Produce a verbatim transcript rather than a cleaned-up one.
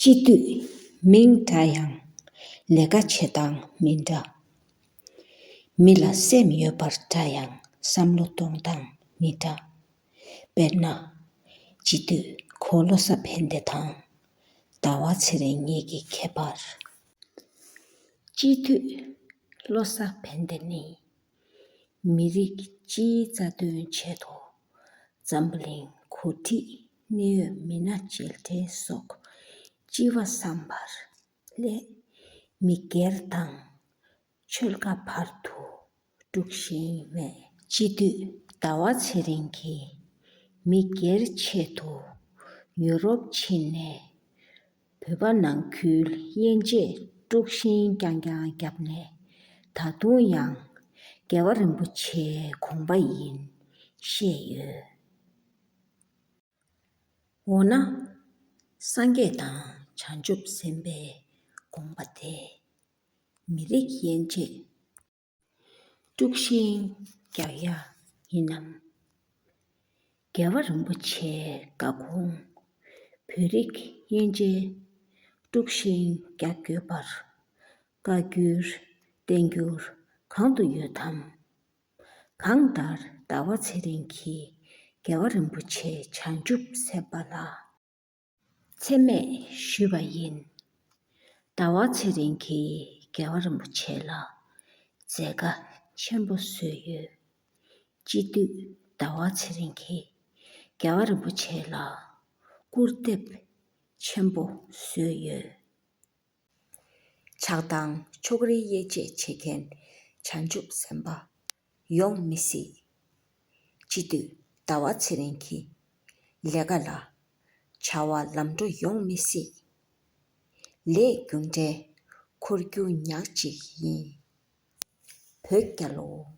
སྤྱི་འཐུས་མིང་འདྲ་ཡང་ལས་ཀ་བྱེད་སྟངས་མི་འདྲ། མི་ལ་སེམས་ཡོད་པར་འདྲ་ཡང་བསམ་བློ་གཏོང་སྟངས་མི་འདྲ། དཔེར་ན། སྤྱི་འཐུས་གོང་བློ་བཟང་ཕན་བདེ་དང་ཟླ་བ་ཚེ་རིང་གཉིས་ཀྱི་ཁྱད་པར། སྤྱི་འཐུས་བློ་བཟང་ཕན་བདེ་ནི། མི་རིགས་སྤྱིའི་རྩ་དོན་ཆེད་དུ། འཛམ་བུ་གླིང་འགོ་ཁྲིད་གནད་ཡོད་མི་སྣ་མཇལ་འཕྲད་སོགས་སྤྱི་བ་བསམ་པར་སླད། མི་སྒེར་དང་ཆོལ་ཁ་བར་དུ་དཀྲུག་ཤིང་མེད། སྤྱི་འཐུས་ཟླ་བ་ཚེ་རིང་གིས་མི་སྒེར་ཆེད་དུ་ཡུ་རོབ་ཕྱིན་ནས། བོད་པ་ནང་ཁུལ་དབྱེ་འབྱེད་དཀྲུག་ཤིང་རྐྱང་རྐྱང་བརྒྱབ་ནས། ད་དུང་ཡང་རྒྱལ་བ་རིན་པོ་ཆེའི་དགོངས་པ་ཡིན་བཤད་ཡོད། འོ་ན། སངས་རྒྱས་དང་བྱང་ཆུབ་སེམས་དཔའི་དགོངས་པ་དེ། མི་རིགས་དབྱེ་འབྱེད་དཀྲུག་ཤིང་རྒྱག་ཡ་ཡིན་ནམ། རྒྱལ་བ་རིན་པོ་ཆེའི་བཀའ་དགོངས། བོད་རིགས་དབྱེ་འབྱེད་དཀྲུག་ཤིང་རྒྱག་དགོས་པར་བཀའ་བསྒྱུར་བསྟན་འགྱུར་གང་དུ་ཡོད་དམ། གང་ལྟར་ཟླ་བ་ཚེ་རིང་གིས་རྒྱལ་བ་རིན་པོ་ཆེ་བྱང་ཆུབ་སེམས་དཔའ་ལ་མཚན་སྨད་ཞུས་པ་ཡིན། ཟླ་བ་ཚེ་རིང་གིས་རྒྱལ་བ་རིན་པོ་ཆེ་ལ་མཛད་དཀའ་ཆེན་པོ་བཟོས་ཡོད། སྤྱི་འཐུས་ཟླ་བ་ཚེ་རིང་གིས་རྒྱལ་བ་རིན་པོ་ཆེ་ལ་སྐུར་འདེབས་ཆེན་པོ་བཟོས་ཡོད། ཆགས་སྡང་ཕྱོགས་རིས་དབྱེ་འབྱེད་བྱེད་མཁན་བྱང་ཆུབ་སེམས་དཔའ་ཡོང་མི་སྲིད། སྤྱི་འཐུས་ཟླ་བ་ཚེ་རིང་གི་ལས་ཀ་ལ་བྱ་བ་ལམ་འགྲོ་ཡོང་མི་སྲིད། ལས་རྒྱུ་འབྲས་འཁོར་རྒྱུ་ཉག་གཅིག་ཡིན། བོད་རྒྱལ་ལོ།